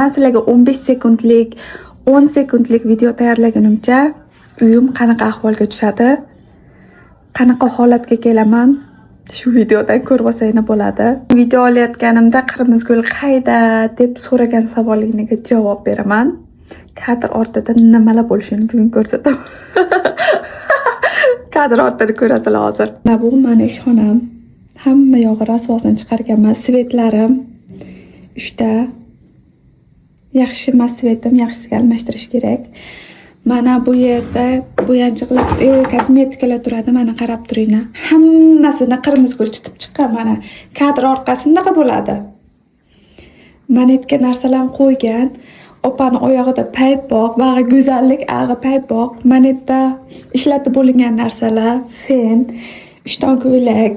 Man sizlarga 15 sekundlik, 10 sekundlik video tayyorlagunimcha uyim qanaqa ahvolga tushadi, qanaqa holatga kelaman, shu videodan ko'rib olsanglar bo'ladi. Video olayotganimda "Qirmizgul qayda?" deb so'ragan savolingizga javob beraman. Kadr ortida nimalar bo'lishini bugun ko'rsataman. Kadr ortini ko'rasizlar hozir. Mana bu mani ishxonam. Hamma yog'i rasvosini chiqarganman. Свет larim uchta. Yaxshi emas свет im, yaxshisiga almashtirish kerak. Mana bu yerda bo'yanchiqlar, kosmetikalar turadi. Mana, qarab turinglar. Hammasini Qirmizgul tutib chiqqan mana. Kadr orqasi bunaqa bo'ladi. Mana yerga narsalarni qo'ygan. Opani oyog'ida paypoq, bag'i go'zallik ag'i paypoq. Mana yerda ishlatib bo'lingan narsalar, fen, ishton, ko'ylak.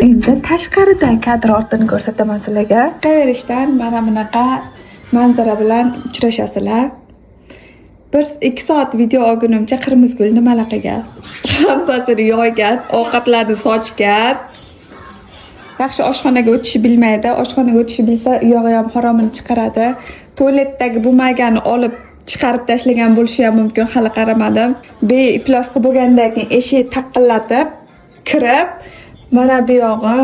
Endi tashqaridan kadr ortini ko'rsataman sizlarga. Chiqaverishdan mana bunaqa manzara bilan uchrashasizlar. 1-2 soat video olgunimcha Qirmizgul nimalar qilgan? Hammasini yoygan, ovqatlarni sochgan. Yaxshi oshxonaga o'tishni bilmaydi. Oshxonaga o'tishni bilsa, u yog'i ham haromini chiqaradi. Tualetdagi бумага ni olib chiqarib tashlagan bo'lishi ham mumkin, hali qaramadim. Beiplos qilib bo'lgandan keyin eshik taqillatib kirib, mana bu yog'i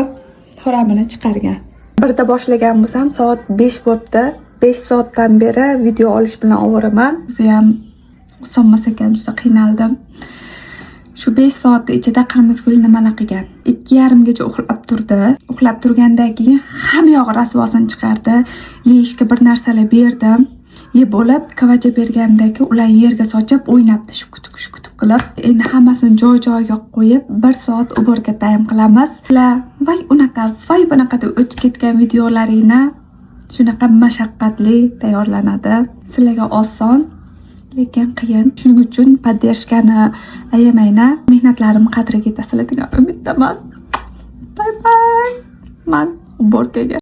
haromini chiqargan. 1da boshlagan bo'lsam, soat 5 bo'libdi. 5 soatdan beri video olish bilan ovoraman. O'zi ham oson emas ekan, juda qiynaldim. Shu 5 soatni ichida Qirmizgul nimalar qilgan? 2:30gacha uxlab turdi. Uxlab turgandan keyin hamma yog'i rasvosini chiqardi. Yeyishga bir narsalar berdim. Yeb bo'lib, квача berganimdan keyin ular yerga sochib o'ynabdi, shu kutuk shu kutuk qilib. Endi hammasini joy joyiga qo'yib, 1 soat уборка time qilamiz. Ular voy unaqa, voy bunaqa deb o'tib ketgan videolaringni shunaqa mashaqqatli tayyorlanadi. Sizlarga oson, lekin qiyin. Shuning uchun поддержка ni ayamanglar. Mehnatlarim qadriga yetasizlar degan umiddaman. Bye bye. Man уборка ga.